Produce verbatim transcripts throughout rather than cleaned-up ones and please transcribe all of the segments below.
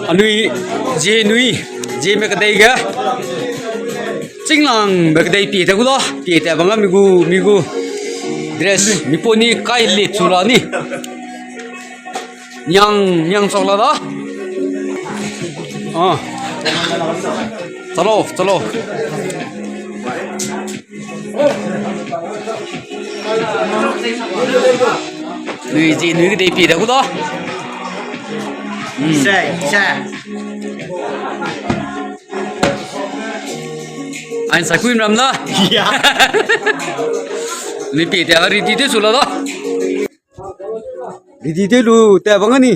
Anui, zie nui, zieme kedei ge. Chînglangbe kedei pie ta gu da, pie ta bang a mi gu, mi gu. Dress, mi pau ni kai le chu la ni. Niang, niang chau la da. Ah. Chalo, chalo. Nui zie nui kedei pie ta gu da. Hmm. Isa, isa. Ai, sa kui ram da. Ya. Nui pie ta ready te su la da. Ready te lu ta bang a ni.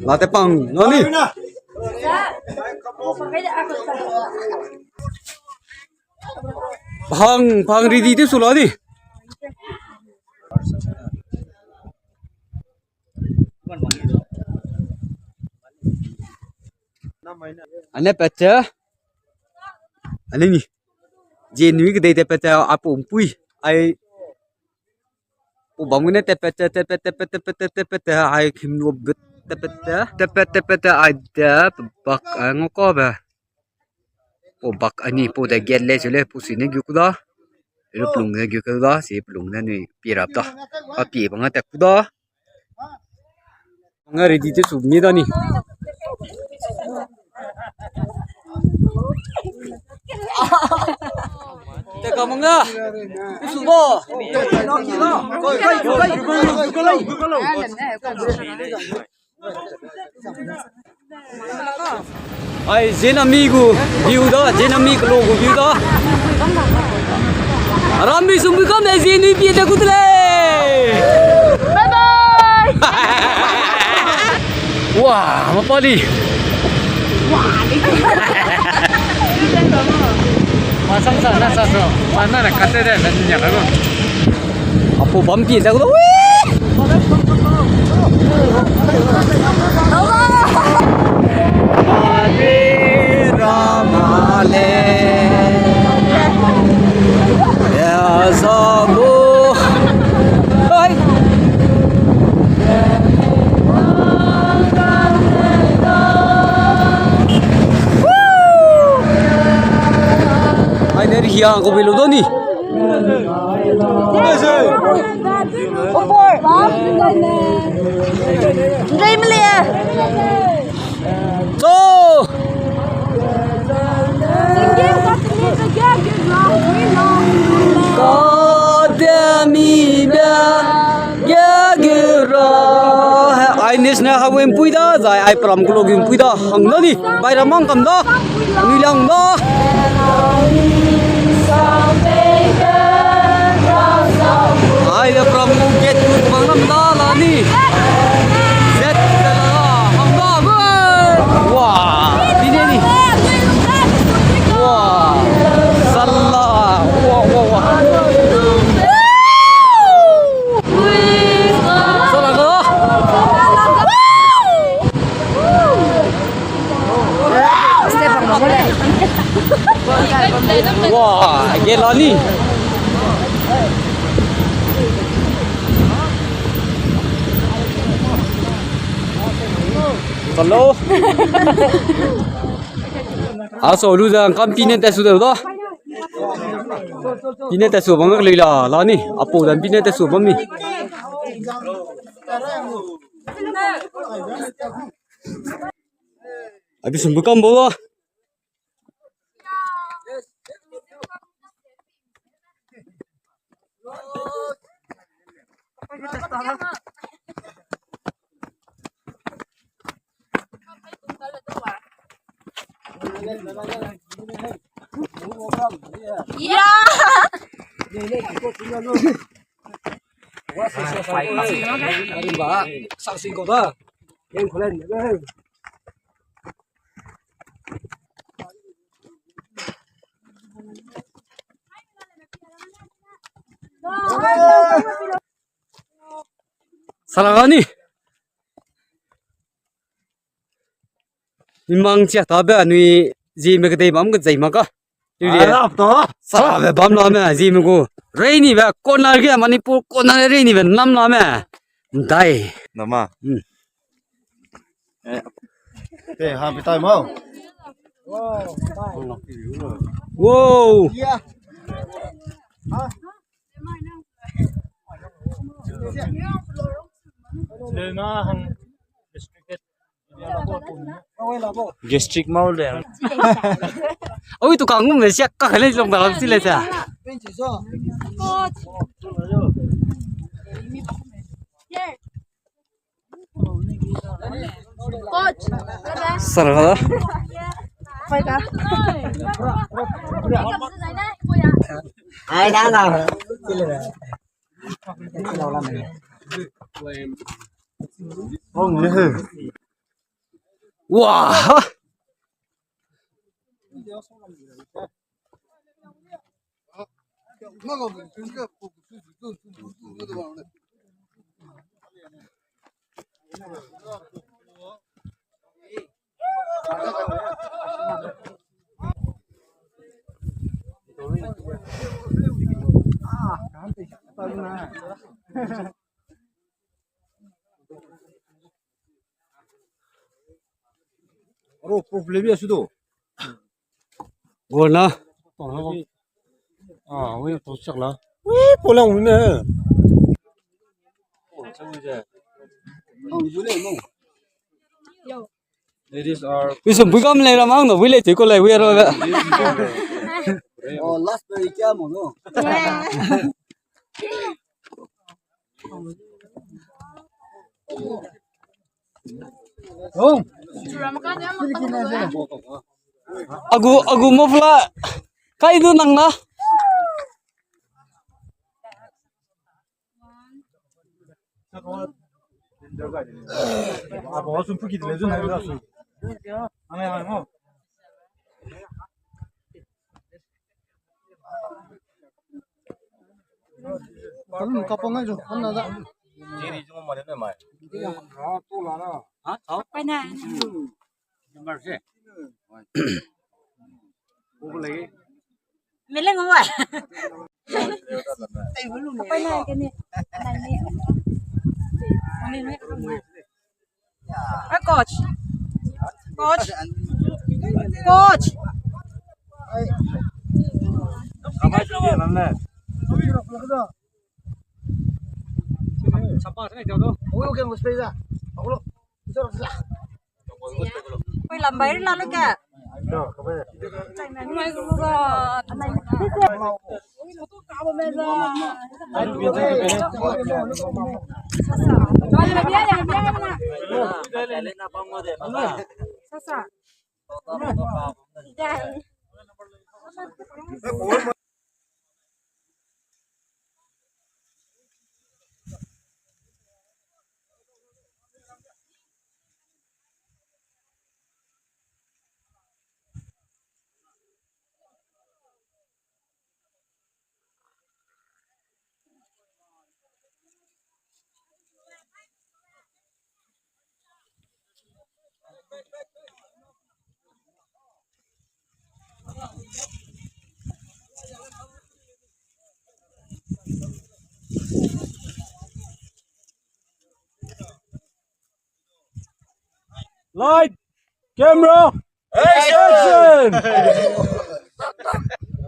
La ta pang, no ni. Pang, pang ready te su la ni. Ane pete. Ane ni. Zie nui kedei te pete, a pau mpui. Ai. Pau bam gene te pete, te pete, te pete, te pete, te pete, ai khim lu but, te pete. Te pete, te pete, ai de, bak, ai ngo ko be. Pau bak ani pau de get le chu le pau si ne gu ku da. Lu pelung ne gu ku da, si pelung ne ni pie rap da. A pie bang a ta ku da. Bang a ready te su mi da ni. Te ka mang da. Te su bo. Ai, Zenami gu view da, Zenami kelo gu view da. Arambi sumbi kam ne zie nui pie ta gu de lei. Bye bye. Wa, mapali. Wa, ni. Wa, sang sa, na sa so. Wa, na na kate de, na nya ka go. Apo bam pie ta gu da. Ai, neri hiang ko belo doni. Mpui. Ndei mele. To. Kademi be ge gu ra. Ai nis ne ha win pui da, zai ai pram kulo gin pui da. Hang da ni, bai ra mang kam da. Nui lang da. Ai, le pram gu gate gu bang lam da la ni. Zet da la, hang da gu. Wa, di ne ni. Wa, sala. Wa, wa, wa. Sala ga. Wa, ge la ni. Hello. A so lu zang kam pine te su de da. Pine te su bang lui la, la ni. Apo dan pine te su bang ni. Abi sumbu kam bo. Ya. Salagani. Nimang chia ta be anui zieme kedei bam ke zai mak ka. Tui le. Arap to. Sala be bam la me zieme gu. Rei ni be corner ge Manipur corner rei ni be nam la me. Ndai. Nama. Hmm. Eh. Te, happy time, ho. Wow. Gastric mau le. Oi, tu kang me siak ka kale long da si le sa. Coach. Sir ga. Ai, da, da. Wah. Aro problem ya sudo. Gol na. Ah, wi to chak la. Wi, polang wi ne. Ladies are. Wi sum bui kam le ram ang no, wi le te ko le, wi aro. Oh, last day kya mo no? Agu, agu mafla kai du nang na. Kalun kapang ai jo, kan na da. Jiri jung mane ne mai. Ha, tau. Pai na. Number se. Ko lagi. Mele ngau wa. Pai na ke ni. Nai ni. Mane ni. Ah, coach. Coach. Coach. Koi lambai la lo ka. Sasa. Light, camera, action!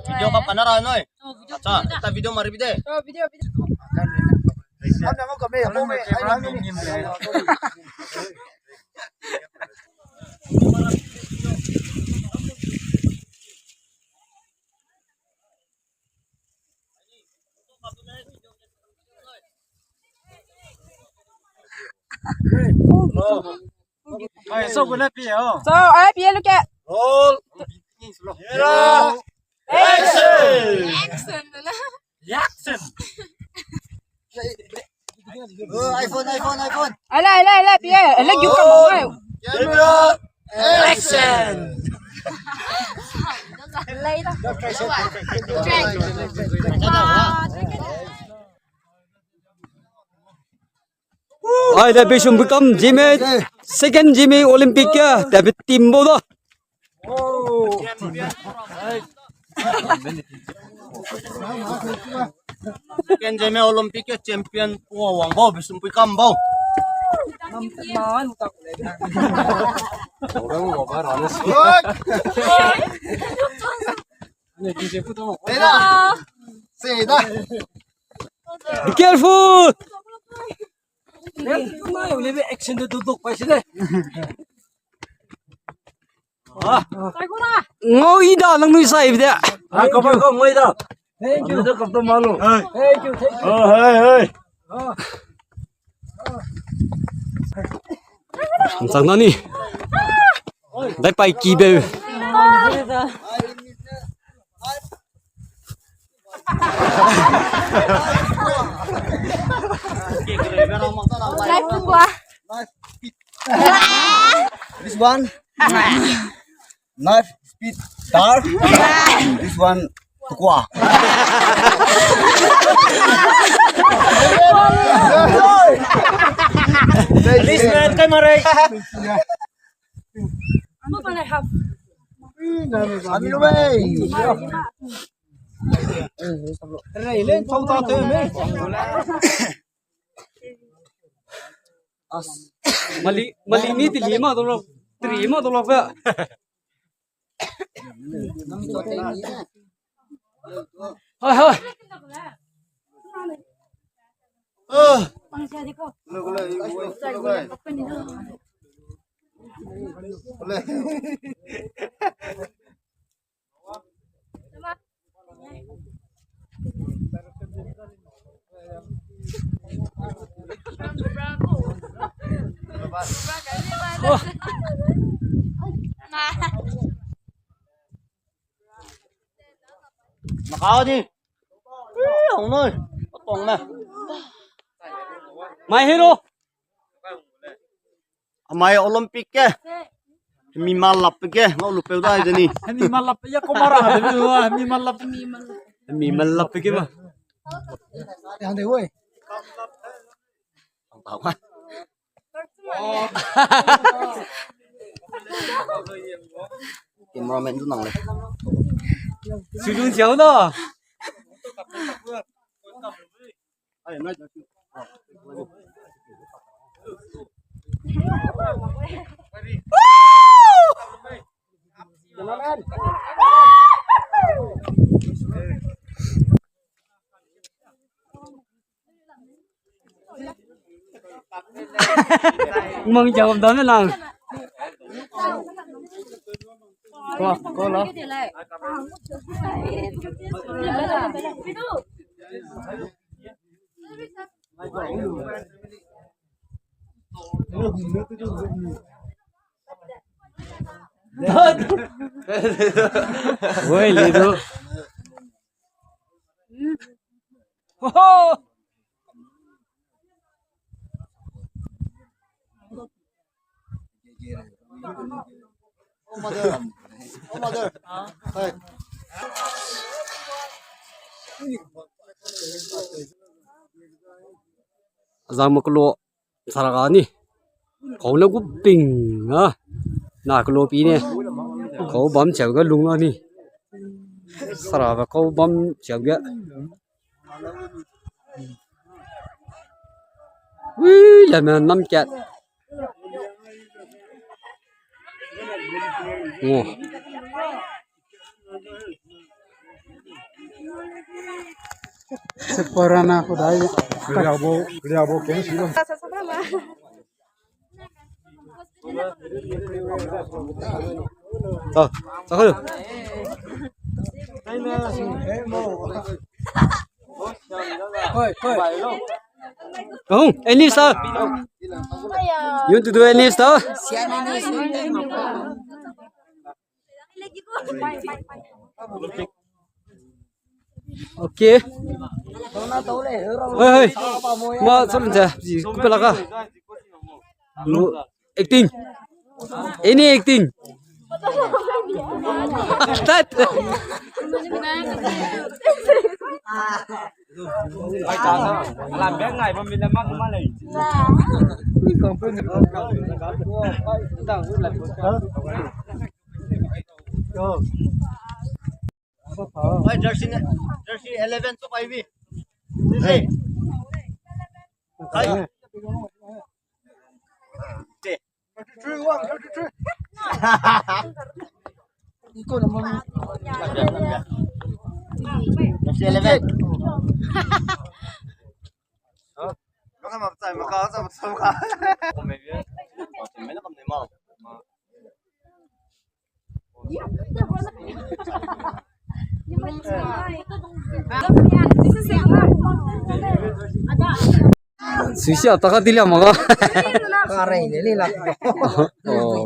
Video ka pana ra noi. Cha, ta video mari bide. Oh, video, video. Ai, so guna pie o. So, ai pie lu ke. Roll. Camera. Action. Action. Action. Oh, iPhone, iPhone, iPhone. Ala, ala, ala, pie. Ala, giu ka mo ngai. Camera. Action. Later. Ai, da Beisumpuikam Zeme, second Zeme Olympic ke, da be team bau da. Second Zeme Olympic ke champion pua wang bau, Beisumpuikam bau. Be careful! Action de duduk pai sine. Ah. Ngau i da nang nui sai de. Ah, kau ba kau ngau i da. Thank you. Thank you, thank you. Oh, hey, hey. Sang na ni. Dai pai ki beu. Life tukua. This one. Knife speed star. This one tukua. This man kai marai. Ami lu bei. Rei len chau ta te me. Mali, mali ni ti li ma dolo, tri ma dolo fe. Hai, hai. Makau di. Ih, hong noi. Patong me. Mai hero. Amai Olympic ke. Mi malap ke. Ngau lu peu dai de ni. Mi malap ya ko mara de ni. Mi malap. Mi malap ke ba. Yang de woi. Cameraman du nang le. Sui lun jiau da. Mang jam dam lang. Ko, ko lo. Woi, le du. Ho, ho. Azang maklo saraga ni. Kau ne gu ping a. Na kalo pi ne. Kau bam cheu ga lung a ni. Saraga kau bam cheu ga. Ui, lame nam kat. Ngo. Separana ko dai. Kriabo, kriabo ken si lo. Ah, tak ada. Oh, any stuff? You want to do any stuff? Okay. Hei, hei. Ma, sam ja, ji, ku pe la ka. Acting. Any acting. Start. Oi, jersey ne, jersey eleven to five. Hey. Hey. Suisia taka tilia maga. Karei ne lila. Oh.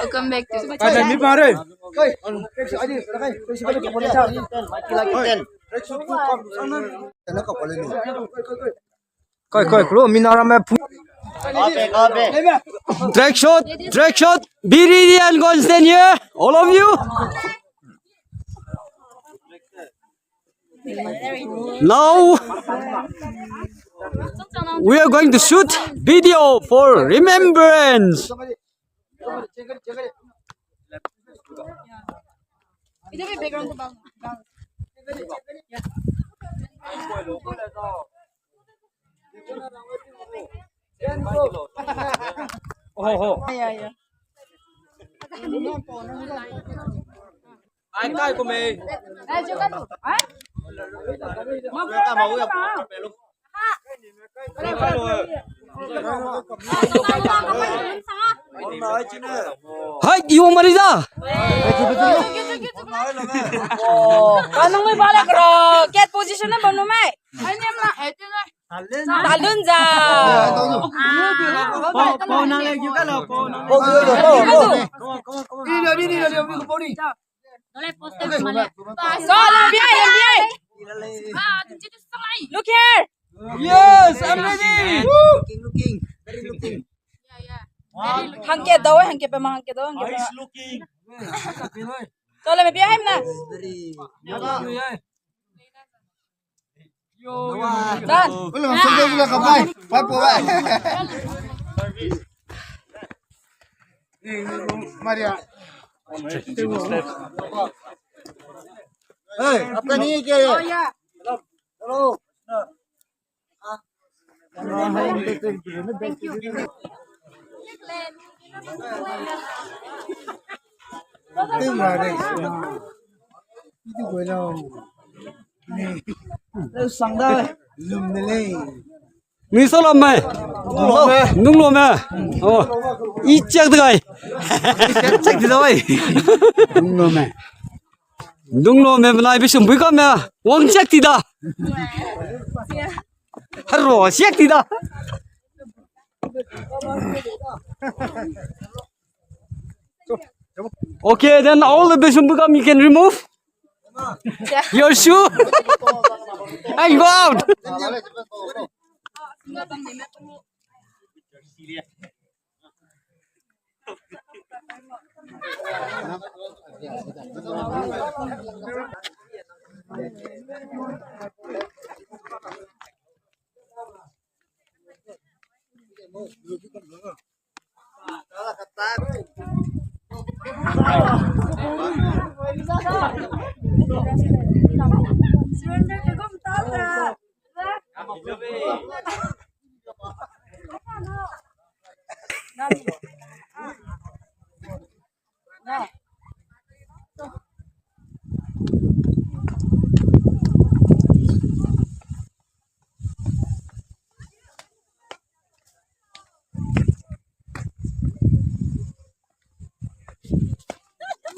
Welcome back to Koi, koi, kuro, mina ramme pu-, track shot, track shot, be ready and go and stand here, all of you. Now, we are going to shoot video for remembrance. Hai, iu mari da. Kanung mai bale kro, cat position na bam nu mai. Talun za. Look here. Yes, I'm ready. Looking, looking, very looking. Hangke dau, hangke pe ma, hangke dau, hangke pe ma. Nice looking. Chale, me pia hai mna. Done. Maria. Hey, apka ni ke? Oh, yeah. Hello. Nui sa lam mai. Nung lo me. Oh. I check de gai. Check de gai. Nung lo me. Nung lo me, benai be sum bui ka me. Wang check ti da. Haro check ti da. Okay, then all the Besum Bukam you can remove your shoe and go out.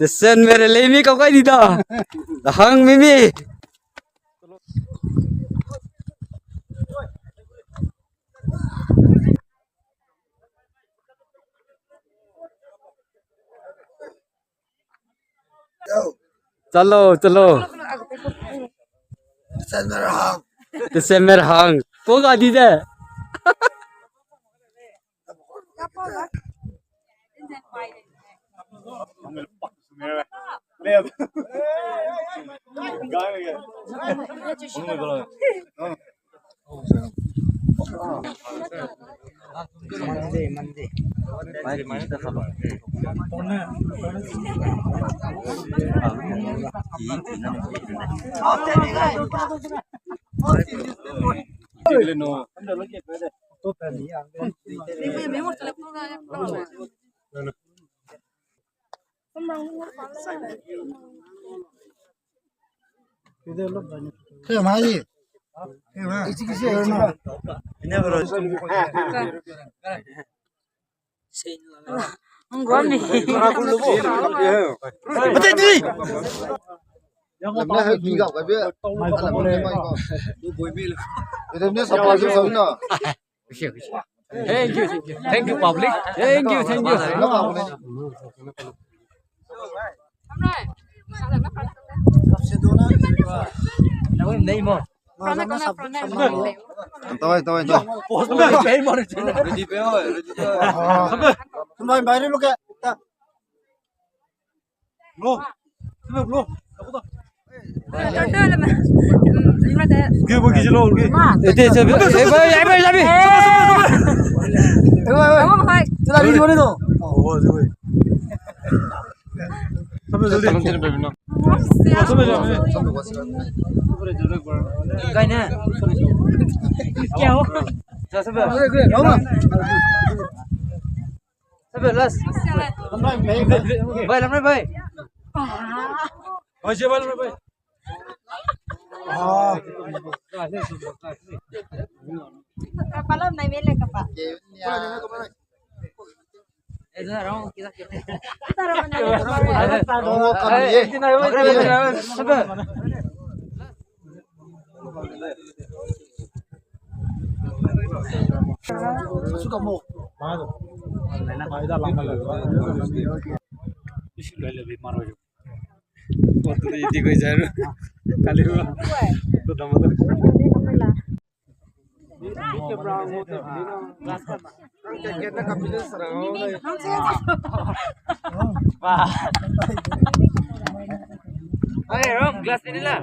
Tesen mere lei mi kau kai di da. Da hang mi mi. Chalo, chalo. December hang. December hang. Ko ga di de. Thank you, thank you. Thank you, public. Thank you, thank you. Tawai, tawai, tawai. Ready pe, ready pe. Bye, bye, look at. Bro, bro. Ge bo ki jelo ge. Eh, te, te, eh, bye, bye, bye, bye. Sabe, sabe. Sabe, sabe. Kya ho? Sabe, last. Bye, lamrai bye. Bye, bye, lamrai bye. Kapa lam nai mele kapa. Glass ni la.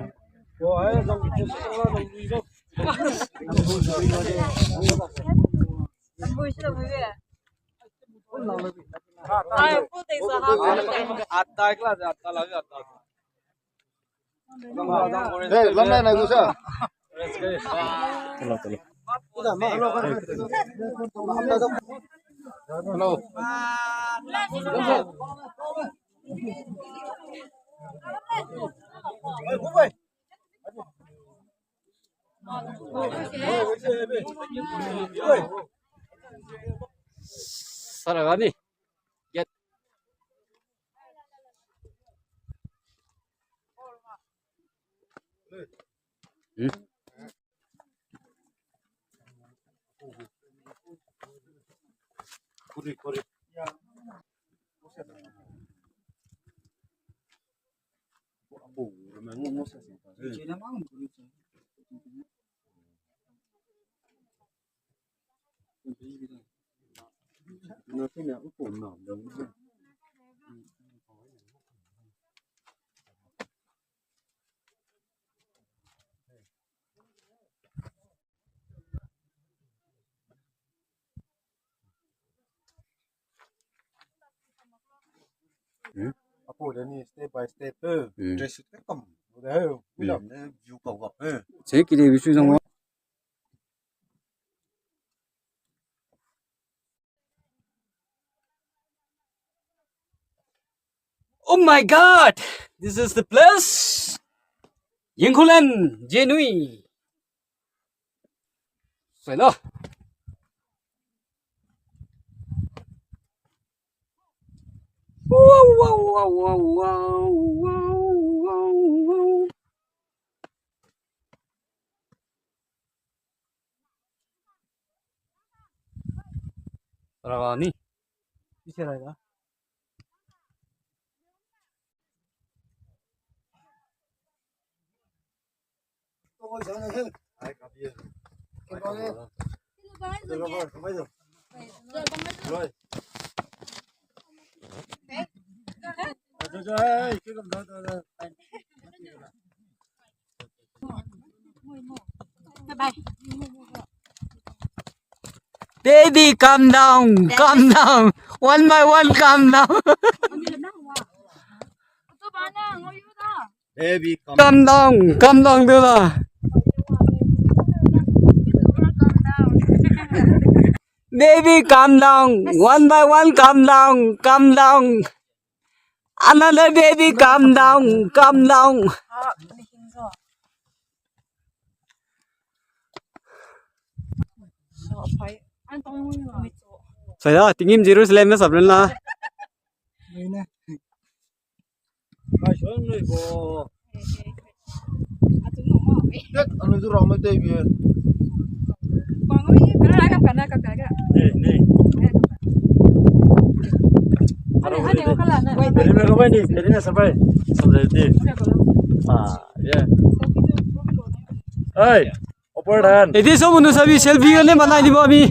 Atta glass, atta lagi, atta. Hey, lam lai na gu sa. Hello, hello. Hello. Saragani. Get. Hmm. Hmm? Apo de ni step by step, eh, hmm, dress code kam. Udah, hmm, udah ne view kau gap, eh. Che ki de view su zang. Oh my God! This is the place! Yinghulen Jenui. Sai lo. Wow, wow, wow. Ragani. Ise rai da. Bye bye. Baby, calm down, calm down. One by one, calm down. Baby, calm Calm down, calm down, Dula. Baby, calm down. One by one, calm down, calm down. Another baby, calm down, calm down. Sai da, tingim Jerusalem na sap len la. Hey, upper hand. Edi so munu sabi selfie ne manai di ba mi.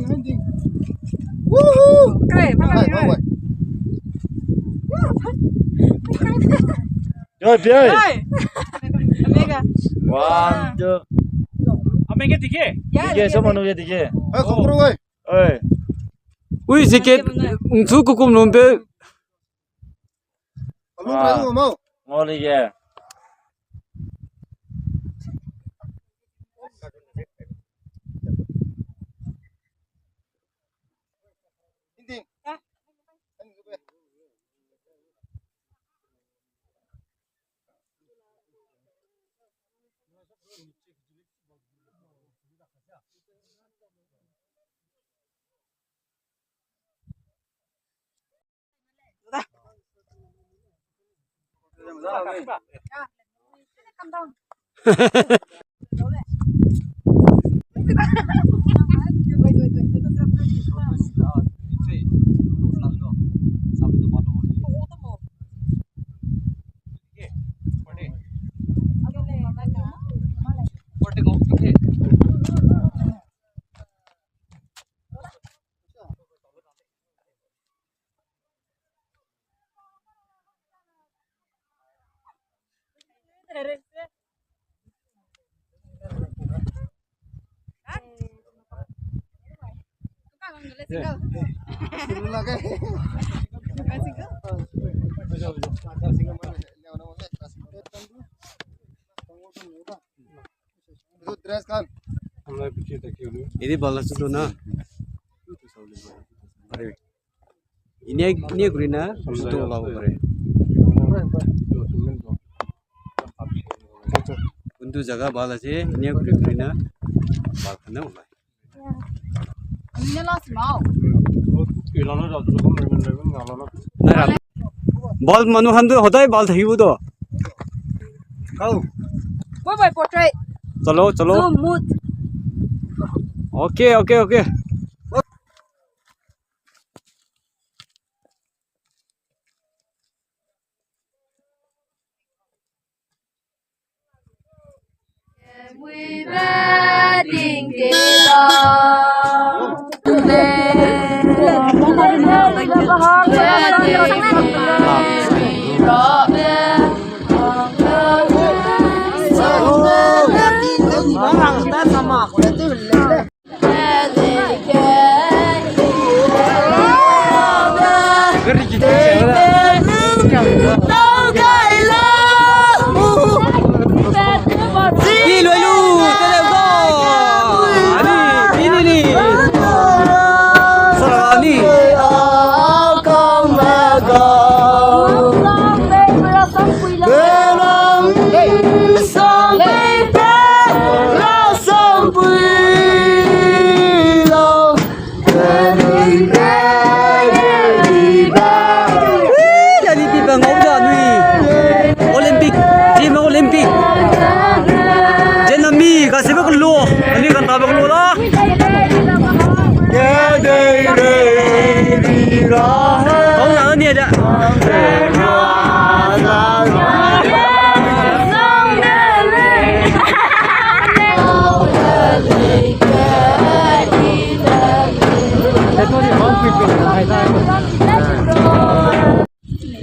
Woohoo! Kre, papa, kre. Yo, Pi. Hey. Omega. One, two. Omega dike? Ya, dike, so munu ya dike. Eh, kokro, oi. Oi. Ui, jacket, ngchu kukum lum pe. Ngau lia. Ini bala sudo na. Are. Ini, ini gurina sudo lau are. Undu jaga bala se, ini gurina bala na ulai. Bal manu handu hodai bal thagiu do. Kau. Bye bye portrait. Chalo, chalo. Zoom mode. Okay, okay, okay. Olympic, team Olympic. Jenami, kasi ba kelo, ani kan ta ba kelo da. Kau na ni da.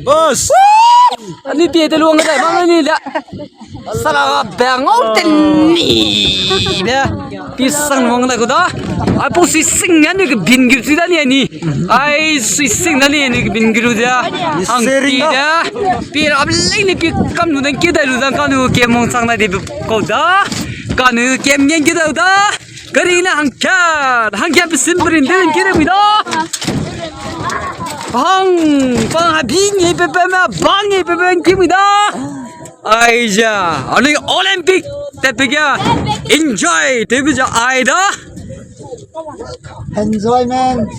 Boss! Ani pie te luang dai bang ni da. Sala bang ngau ten ni da. Pi sang wang da ku da. Ai pu sui sing ne ni ke bin gir si da ni ni. Ai sui sing da ni ni ke bin gir da. Ang pi da. Pi ra lei ni pi kam nu dan ki da lu dan ka nu ke mong sang da di ko da. Ka nu ke mien ki da da. Kari na hangkat, hangkat pe sim perin de ki da mi da. Pang, pang ha bi ni pe pe ma, bang ni pe pe ki mi da. Ai ja, anui Olympic te pe ga enjoy te pe ja ai da. Enjoyment.